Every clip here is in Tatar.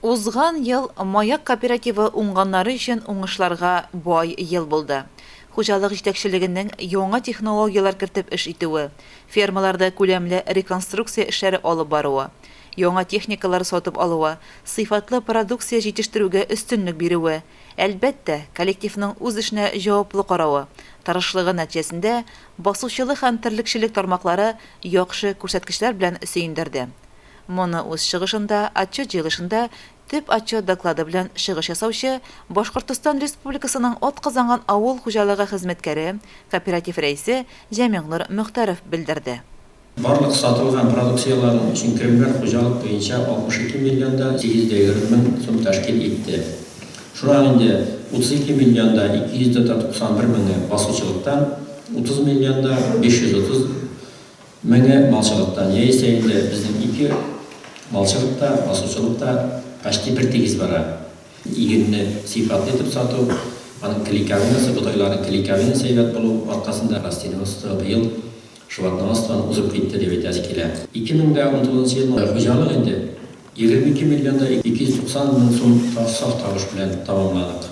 Узган ел Маяк кооперативы уңганнары өчен уңышларга бай ел булды. Хуҗалык җитәкчелегенең яңа технологияләр кертеп эш итүе, фермаларда күләмле реконструкция эшләре алып баруы, яңа техникалар сатып алуы, сыйфатлы продукция җитештерүгә өстенлек бирүе, әлбәттә, коллективның үз эшенә җаваплы каравы, тырышлыгы нәтиҗәсендә басучылык һәм терлекчелек тармаклары яхшы күрсәткечләр белән сөендерде. Моны үз чыгышында отчет җыелышында төп отчет доклады белән чыгыш ясаучы Башкортостан Республикасының атказанган авыл хуҗалыгы хезмәткәре, кооператив рәисе Җәмигънур Мөхтәров белдерде. Барлык сатылган продукцияләрнең өчен керемнәр хуҗалык буенча 62 миллион да 820 мең сум тәшкил итте. Шуннан инде 32 миллион да 291 меңе басучылыктан, 30 миллион да 530 Меңе малчылыктан, яисә инде безнең ике малчылык та, басучылык та почти бер тигез бара. Игенне сыйфатлы итеп сату, аның клейковинасы, бодайларның клейковинасы әйбәт булу аркасында растениеводство быел животноводствоны узып китте дип әйтәсе килә. 2019 елны хуҗалык инде 22 миллион да 290 мең сум саф табыш белән тәмамладык.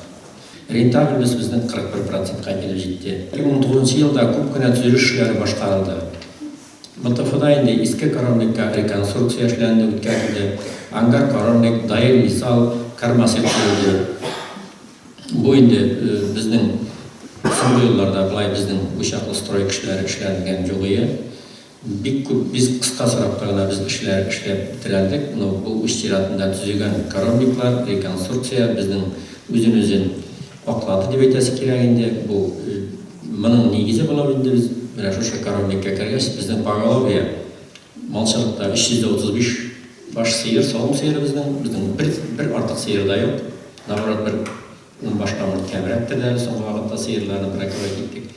Рентабельность безнең 41 процентка килеп җитте. 2019 елда күп кенә төзелеш эшләре башкарылды. МТФда инде иске коровникка реконструкция эшләнде, үткәрелде, ангар коровник, даиль мисал, кормосет төзелде. Бу инде безнең соңгы елларда болай безнең бу чаклы стройка эшләре эшләнелгән югые. Бик күп без кыска срокта гына без эшләр эшләп бетерәлдек, но бу үз чиратында төзегән коровниклар, реконструкция безнең үзен-үзен аклады дип әйтәсе кирәк инде. Бу моның нигезе булып инде без менә шушы коровникка кергәч, безнең поголовье малчылыкта 335 баш сыер, савым сыеры безнең, безнең бер, бер артык сыер да юк, наоборот бер Ун башка морт кәмрәктер дә әле, соңгы вакытта сыерларны браковать иттек.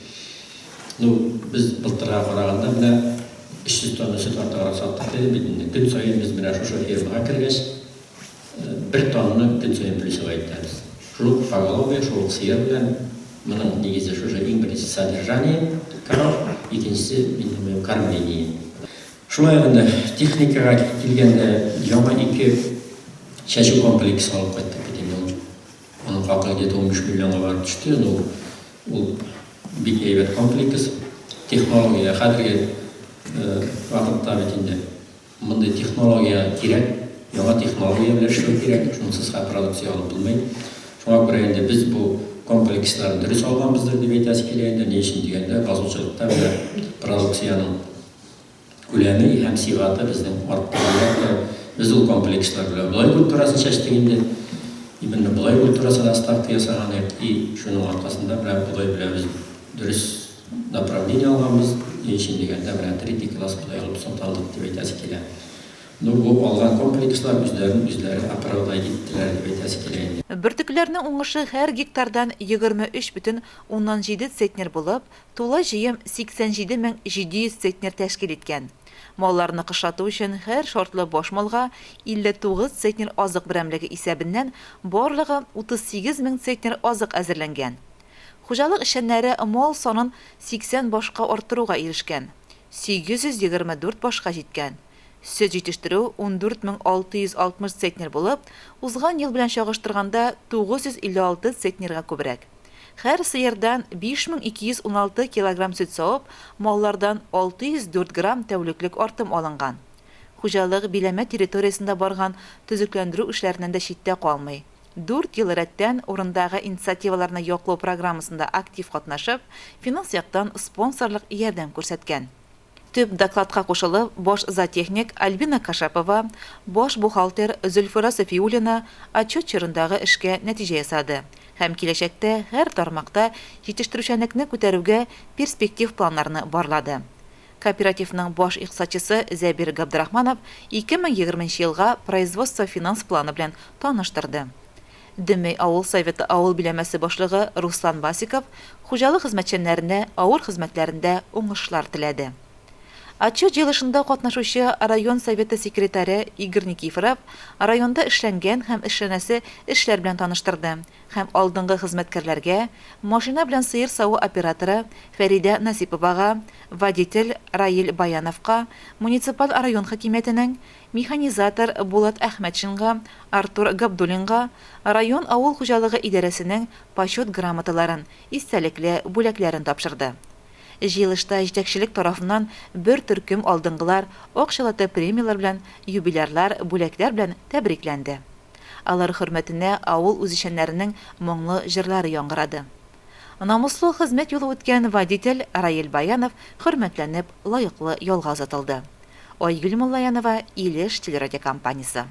Ну, без былтырга караганда менә 300 тонна сөт артыграк саттык дидем бит инде. Көн саен без менә шушы фермага кергәч, бер тонна көн саен плюсовать итәбез. Шул ук поголовье, шул ук сыер белән. Моның нигезе шушы, иң беренче содержание коров, икенчесе, мин думаю, кормление. Шулай ук инде техникага килгәндә, яңа ике чәчү комплексы алып кайттык бит инде ул. Аның хакы где-то 15 миллионга барып төште. Ну, ул бик әйбәт комплекс. Технология хәзерге вакытта бит инде мондый технология кирәк, яңа технология белән эшләү кирәк, шунсыз хәл продукция алып булмый. Шуңа күрә инде без бу комплексларны дөрес алганбыздыр дип әйтәсе килә инде. Ни өчен дигәндә, басучылыкта менә продукциянең Күләме һәм сыйфаты безнең артты. Бигрәк тә без ул комплекслар белән бодай культурасын чәчтек инде. Именно бодай культурасына ставка ясаган идек. И шуның аркасында менә бодай белән без дөрес направление алганбыз. Ни өчен дигәндә, менә третий класс бодай алып сата алдык дип әйтәсе килә. Ну, бу алган комплекслар үзләрен үзләре оправдать иттеләр дип әйтәсе килә инде. Бөртекләрнең уңышы һәр гектардан 23,7 центнер булып, Тулай җыем 87 700 центнер тәшкил иткән. Малларны кышлату өчен һәр шартлы баш малга 59 центнер азык берәмлеге исәбеннән барлыгы 38 мең центнер азык әзерләнгән. Хуҗалык эшчәннәре мал санын 80 башка арттыруга ирешкән, 824 башка җиткән. Сөт җитештерү 14 660 центнер булып, узган ел белән чагыштырганда 956 центнерга күбрәк. Һәр сыердан 5216 килограмм сөт савып, маллардан 604 грамм тәүлеклек артым алынган. Хуҗалык биләмә территориясендә барган төзекләндерү эшләреннән дә читтә калмый. Дүрт ел рәттән урындагы инициативаларны яклау программасында актив катнашып, финанс яктан спонсорлык ярдәм күрсәткән. Төп докладка кушылып, баш зоотехник Альбина Кашапова, баш бухгалтер Зөлфира Сафиуллина отчет чорындагы эшкә нәтиҗә ясады һәм киләчәктә һәр тармакта җитештерүчәнлекне күтәрүгә перспектив планнарны барлады. Кооперативның баш икътисадчысы Зәбир Габдрахманов 2020 нче елга производство-финанс планы белән таныштырды. Дөмәй авыл Советы авыл биләмәсе башлыгы Руслан Басиков хуҗалык хезмәтчәннәренә авыр хезмәтләрендә уңышлар теләде. Отчет җыелышында катнашучы район Советы секретаре Игорь Никифоров районда эшләнгән һәм эшләнәсе эшләр белән таныштырды һәм алдынгы хезмәткәрләргә, машина белән сыер саву операторы Фәридә Насиповага, водитель Раил Баяновка, муниципаль район хакимиятенең, механизатор Булат Әхмәтшинга, Артур Габдуллинга район авыл хуҗалыгы идарәсенең Почет грамоталарын, истәлекле бүләкләрен тапшырды. Җыелышта җитәкчелек тарафыннан бер төркем алдынгылар акчалата премияләр белән, юбилярлар бүләкләр белән тәбрикләнде. Алар хөрмәтенә авыл үзешчәннәренең моңлы җырлары яңгырады. Намуслы хезмәт юлы үткән водитель Раил Баянов хөрмәтләнеп лаеклы ялга озатылды. Айгөл Муллаянова, Илеш телерадиокомпаниясе.